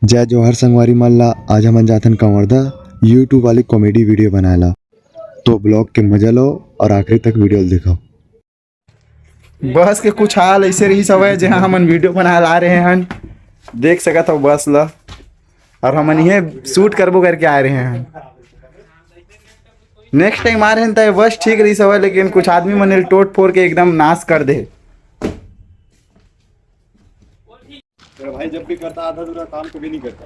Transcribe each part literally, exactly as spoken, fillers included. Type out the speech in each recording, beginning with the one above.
जय जोहार संगवारी मन ला, आज हमन जाथन कंवरधा YouTube वाली comedy video बनाए ला। तो vlog के मजा लो और आखिरी तक video ल देखो। बस के कुछ हाल ऐसे रहिस हवय, जहां हमन video बनाए ला रहे हन, देख सकत हो बस ला, और हमन इहे shoot करबो करके आए रहे हन। Next time आ रहे हन त बस ठीक रहिस हवय, लेकिन कुछ आदमी मन टोट फोर के एकदम नाश कर दे। तेरा भाई जब भी करता आधा अधूरा काम, कभी नहीं करता।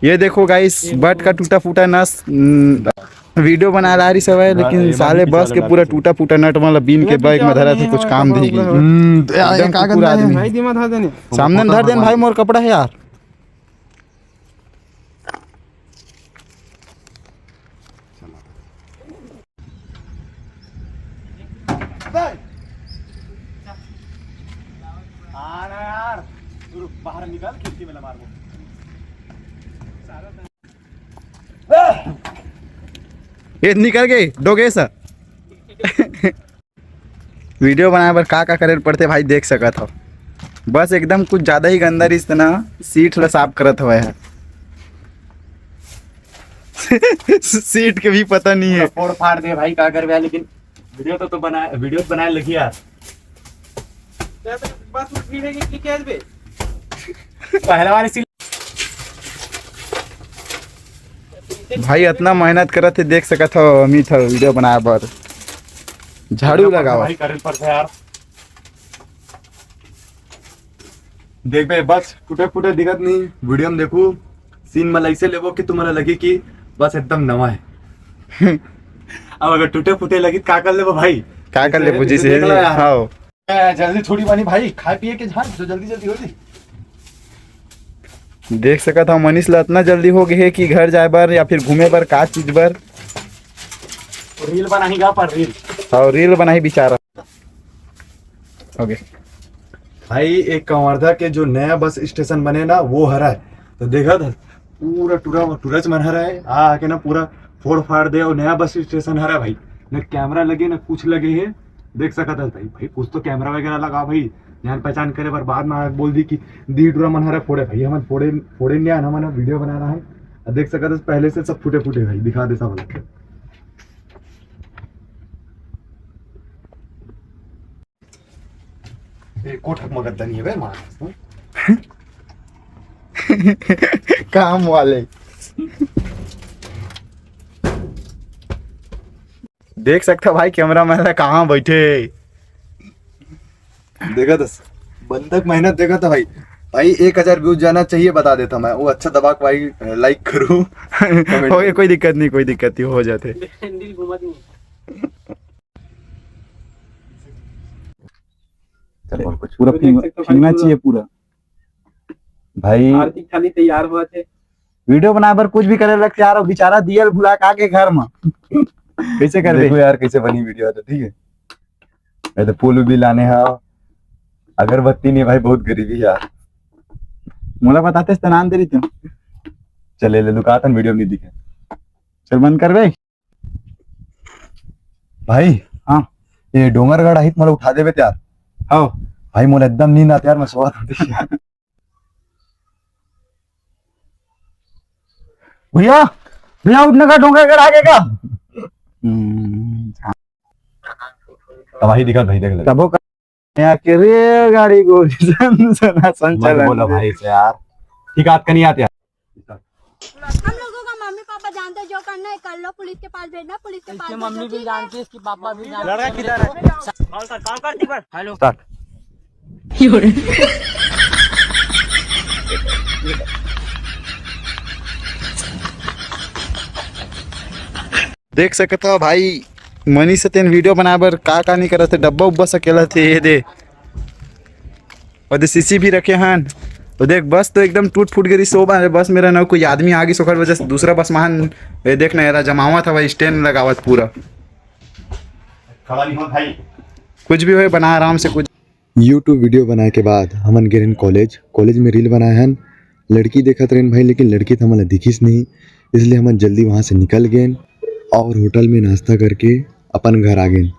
ये देखो guys, बट का टूटा फूटा नस, video बना ला रही सब है, लेकिन साले बस के पूरा टूटा फूटा नट वाला बीन के bag में धरा थे, कुछ काम नहीं। हम्म, एकदम एक आदमी। भाई दिमाग धर देने। सामने में धर देन भाई, मोर कपड़ा है यार। आ ना यार, तू रुक, बाहर निकल, खिड़की में लगा मार। ये निकल गई डोगेसा। Video बनाए बर का का करे पड़थे भाई, देख सकत हो। बस एकदम कुछ ज्यादा ही गंदा रिस ना, सीट ला साफ करत हवय है। सीट के भी पता नहीं है। फोड़ फाड़ दे भाई, का करबे, लेकिन video तो, तो बनाए, video तो बनाए लगी यार। बस में भीड़ है कि क्या है बे? पहला वाली सीट। भाई इतना मेहनत करत हे, देख सकत हो अमित ह video बनाए बर। झाड़ू लगाओ। भाई करे पड़थे यार। देख बे, बस टूटे फूटे दिखत नहीं, video में देखू, scene में ऐसे लेबो कि तुम्हारा लगे कि बस एकदम नवा है। अब अगर टूटे फूटे लगी त का कर लेबो भाई? का कर लेबो? जैसे देख लो यार। हाँ। ए, जल्दी थोड़ी बनी भाई, खाए पिए के झाड़ जो जल्दी जल्दी हो जी। देख सकत हव मनीष ला इतना जल्दी हो गए हे कि घर जाए बर या फिर घूमे बर का चीज बर। Reel बनाही गा पर reel। और reel बनाही बेचारा। Okay। भाई एक कंवर्धा के जो नया बस स्टेशन बने ना वो हरा है, तो देखा था पूरा टूरा टूरच मन हरा है, आ आके ना पूरा फोड़ फाड़ दे और नया बस स्टेशन हरा है भाई, ना कैमरा लगे ना कुछ लगे है। देख सकत हस भाई, भाई कुछ तो कैमरा वगैरह लगा भाई, जान पहचान करे बर बाद में बोल दी कि दी टूरा मन हरा फोड़े भाई, हमन फोड़े फोड़े नहीं आन, हमन video बना रहा है। देख सकत हस पहले से सब फूटे फूटे भाई, दिखा दे सब। ए, कोठक मगत दनी है बे मार। काम वाले। देख सकता भाई कैमरा मैन कहाँ बैठे। देखा था बंधक मेहनत देखा था भाई। भाई एक हजार views जाना चाहिए बता देता मैं, वो अच्छा दबा के भाई like करूँ। हो गया, कोई दिक्कत नहीं, कोई दिक्कत नहीं, हो जाते। चलो, पूरा फिंग-, फिंगना चाहिए पूरा। भाई आरती खाली तैयार हुआ थे। Video बनाए बर कुछ भी करे लगथे यार, बेचारा दियल भुला के आगे घर में। कैसे कर दे? देखो यार कैसे बनी video तो, ठीक है। ये तो फूल भी लाने हा, अगरबत्ती नहीं भाई, बहुत गरीबी यार। मोला बताते तो नाम दे रही तू। चले ले दुकातन video में नहीं दिखे। चल बंद कर बे। भाई, हाँ। ये डोंगरगढ़ आहित मोला उठा देबे त यार। हाँ। भाई, मोला एकदम नींद आते यार, मैं सोवत हूँ। भैया, भैया, उठने का, डोंगरगढ़ आगे का। हम्म। तबाही दिखा भाई, देख ले। तबो का यहाँ के रेलगाड़ी गोली सन सन सन मत चलन। बोलो भाई से यार, ठीक बात का नहीं आते यार। हम लोगों का मम्मी पापा जानते हैं, जो करना है कर लो, पुलिस के पास भेजना, पुलिस के पास इसके भेजो, मम्मी भी ठीक है? जानती है, इसकी पापा भी जानते हैं। लड़का किधर है? Hello। Start। देख सकत हो भाई, मनीष ह तेन video बनाए बर का का नहीं करत हे, डब्बा उब्बा सकेलत हे, ये दे। और दे शीशी भी रखे हन। तो देख, बस तो एकदम टूट फूट गई, सो बार बस मेरा ना कोई आदमी आ गई, ओकर वजह से दूसरा बस महान, ये देख ना, एरा जमावत हवा, stand लगावत पूरा। खड़ा नहीं हो भाई। कुछ भी होए, बना आराम से कुछ। YouTube video बनाए के बाद हमन गे रहेन college। College में reel बनाए हन, लड़की देखत रहेन भाई, लेकिन लड़की तो हमन ला दिखिस नहीं, इसलिए हमन जल्दी वहाँ से निकल गेन और होटल में नाश्ता करके अपन घर आ गेन।